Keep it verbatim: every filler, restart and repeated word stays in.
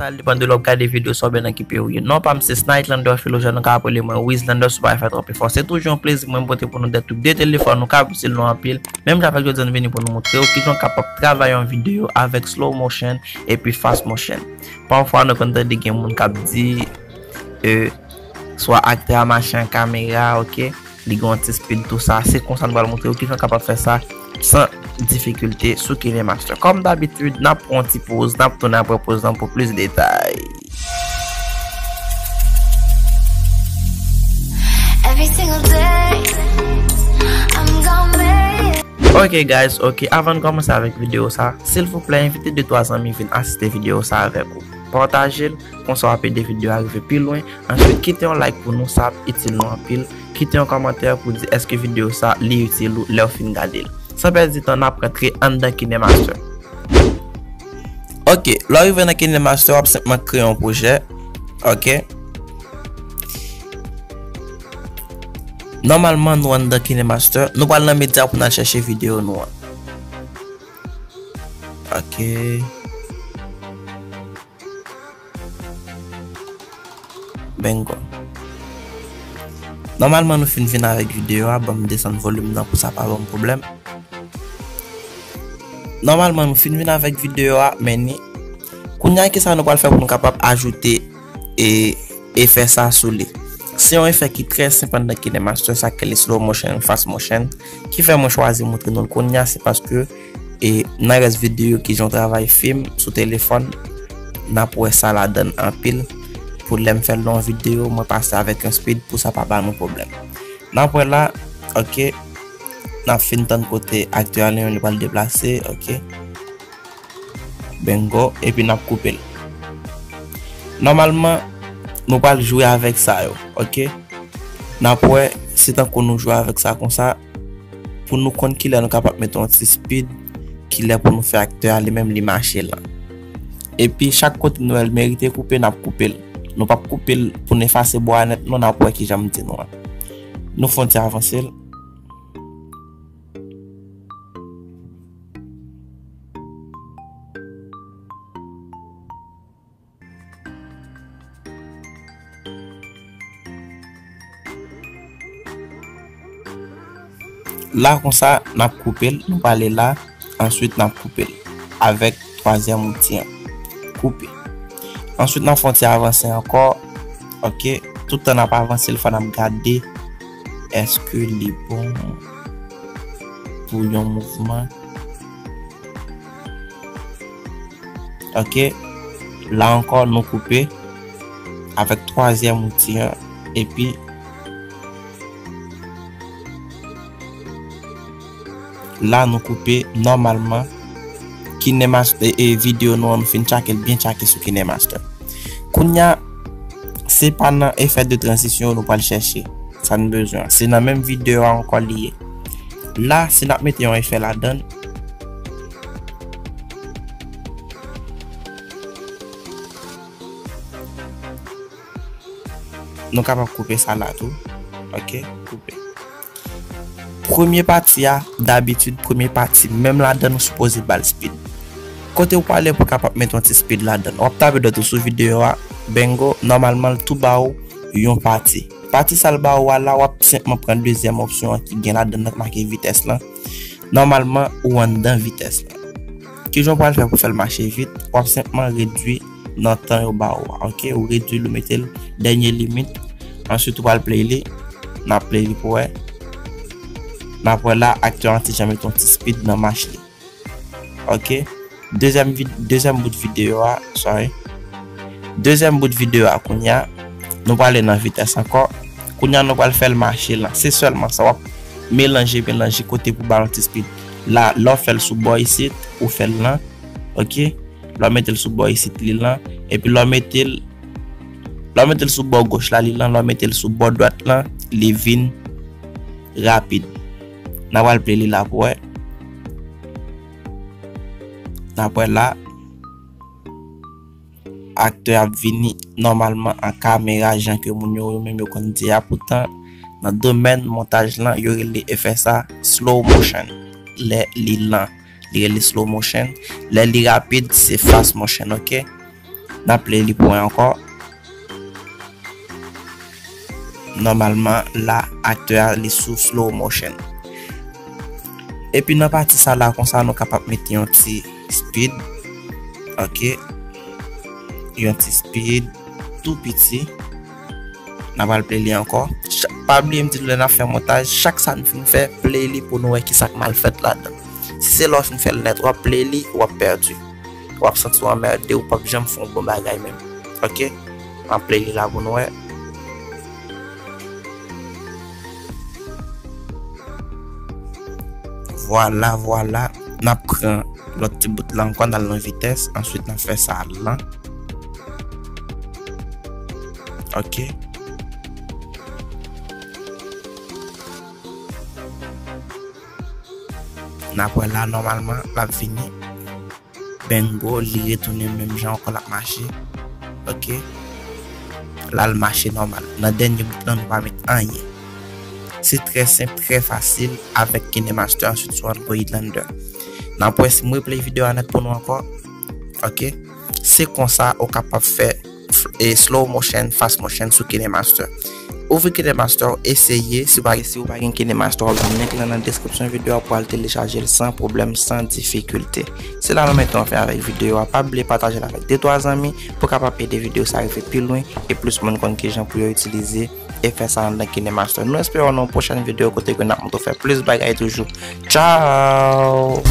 Al depann de lè w ap gade videyo sa oubyen nan ki peyi w ye. Non pa m se Snight Lander Philogène, ou ka rele mwen Wizlander si w pa fè twòp efò. Se toujou yon plezi mwen pote pou nou de tou de telefòn nou k ap itil nou anpil. Menm jan avèk jodi a nou vini pou nou montre w kijan w kapab travay yon videyo avèk slow motion epi fast motion. Pafwa nou konn tande gen moun k ap di e, swa aktè a mache an kamera, oke, li gen yon ti speed tou sa. Se konsa nou pral montre w kijan w kapab fè sa san difikilte sou KineMaster. Kòm dabitid, n ap pran yon ti poz, n ap tounen apre poz lan pou plis detay. Every single day, I'm gonna make it. Ok guys, ok, avan n kòmanse avèk videyo sa, silvouplè envite de twa zanmi vin asiste videyo sa avèk ou. Pataje l, konsa w ap ede videyo a rive pi lwen. Answit, kite yon like pou nou, sa ap itil nou anpil. Kite yon kòmantè pou di èske videyo sa li itil ou lè w fin gade l. San pèdi tan, n ap rantre anndan KineMaster. Ok, lè w rive nan KineMaster, w ap senpman kreye yon pwojè. Ok. Nòmalman, nou anndan KineMaster. Nou pral nan medya pou n al chèche videyo nou an. Ok. Bingo. Nòmalman, nou fin vin avèk videyo a. Ban m desann volim nan pou sa pa ban m pwoblèm. Nòmalman, nou fin vin avèk videyo a, men ni. Kounye a, kisa nou pral fè pou nou kapab ajoute e, efè sa sou li? Se yon efè ki trè senp anndan KineMaster, sa k rele slow motion, fast motion, ki fè mwen chwazi montre nou l kounye a, se paske e nan rès videyo ki jan w travay fim sou telefòn, n ap wè sa ladan l anpil. Pou lè m fè l nan yon videyo, mwen pase avèk yon speed pou sa pa ba nou pwoblèm. N ap wè la, ok. N ap fin tann kote aktè a li menm li pral deplase, ok. Bingo, epi n ap koupe l. Nòmalman, nou pral jwe avèk sa yo, ok. N ap wè, se tankou nou jwe avèk sa konsa, pou nou konn kilè nou kapab mete yon ti speed, kilè pou nou fè aktè a li menm li mache lan. Epi chak kote nou wè l merite koupe, n ap koupe l. Nou p ap koupe l pou n efase bò a nèt non, n ap wè kijan m di nou an. Nou fè yon ti avanse l. La konsa, n ap koupe l, nou prale la, answit n ap koupe l avèk twazyèm outi an. Koupe. Answit, n ap fè yon ti avanse ankò. Ok, tout tan n ap avanse l, fò n ap gade èske li bon pou yon mouvman. Ok, la ankò, nou koupe avèk twazyèm outi an, epi la, nou koupe nòmalman. KineMaster, e, e videyo nou an, nou fin tchake l byen tchake sou KineMaster. Kounye a, se pa nan efè de tranzisyon nou pral chèche. Sa n bezwen an. Se nan menm videyo a ankò li ye. La, si n ap mete yon efè ladan l, nou kapab koupe sa la tou. Ok, koupe. Premye pati a, dabitid, premye pati, menm ladan l, ou sipoze ba l speed. Kote ou prale pou kapab mete yon ti speed ladan l? W ap tape dwèt ou sou videyo a, bingo, nòmalman, l tou ba ou yon pati. Pati sa l ba ou a la, w ap senpman pran dezyèm opsyon an ki gen ladan l nan k make vitès lan. Nòmalman, ou anndan vitès lan. Kijan w pral fè pou fè l mache vit? W ap senpman redui nan tan yo ba ou a, ok? Ou redui l, ou mete l dènye limit. Answit, ou pral play li. N ap play li pou wè. N ap wè la, aktè an ti jan mete yon ti speed nan mach li. Ok. Dezyèm vid-, dezyèm bout videyo a, sorry. Dezyèm bout videyo a kounye a, nou prale nan vitès ankò. Kounye a, nou pral fè l mache lan. Se sèlman sa, w ap melanje, melanje kote pou ba l yon ti speed. La, lè w fè l sou bò isit, ou fè l lan. Ok. Lè w mete l sou bò isit, li lan. Epi lè w mete l, lè w mete l sou bò goch la, li lan. Lè w mete l sou bò dwat lan, li vin rapid. N a pral play li la pou wè. N ap wè la, aktè ap vini nòmalman an kamera, jan ke moun yo, yo menm yo konn di a. Poutan, nan domèn montaj lan, yo rele efè sa slow motion. Lè li lan, li rele slow motion. Lè li rapid, se fast motion, ok? N ap play li pou wè ankò. Nòmalman, la, aktè a, li sou slow motion. Epi nan pati sa la, konsa, nou kapab mete yon ti speed. Ok. Yon ti speed, tou piti. N a pral play li ankò. Cha-, pa bliye m di nou lè n ap fè montaj, chak sa n fin fè, play li pou nou wè kisa k mal fèt ladan. Si se lè w fin fè l nèt, w ap play li, w ap pèdi. W ap santi w anmède, ou p ap janm fè yon bon bagay menm. Ok? M ap play li la pou nou wè. Vwala, vwala. N ap pran lòt ti bout la ankò, n al nan vitès. Answit, n ap fè sa lan. Ok. N ap wè la, nòmalman, l ap vini. Bingo, li retounen menm jan ankò, l ap mache. Ok. La, l mache nòmal. Nan dènye bout lan, nou pa met anyen. Se trè senp, trè fasil avèk KineMaster, answit sou Android Lander. N ap wè si m replay videyo a nèt pou nou ankò. Ok. Se konsa ou kapab fè f-, e slow motion, fast motion sou KineMaster. Ouvri KineMaster, eseye. Si w pa, si w pa gen KineMaster, w ap jwenn link lan nan deskripsyon videyo a pou al telechaje l san pwoblèm, san difikilte. Se la nou mete yon fen avèk videyo a. Pa bliye pataje l avèk de twa zanmi pou kapab ede videyo sa rive pi lwen e plis moun konn kijan pou yo itilize e fè sa anndan KineMaster. Nou espere w nan yon pwochèn videyo kote ke n ap montre w fè plis bagay toujou. Tchao!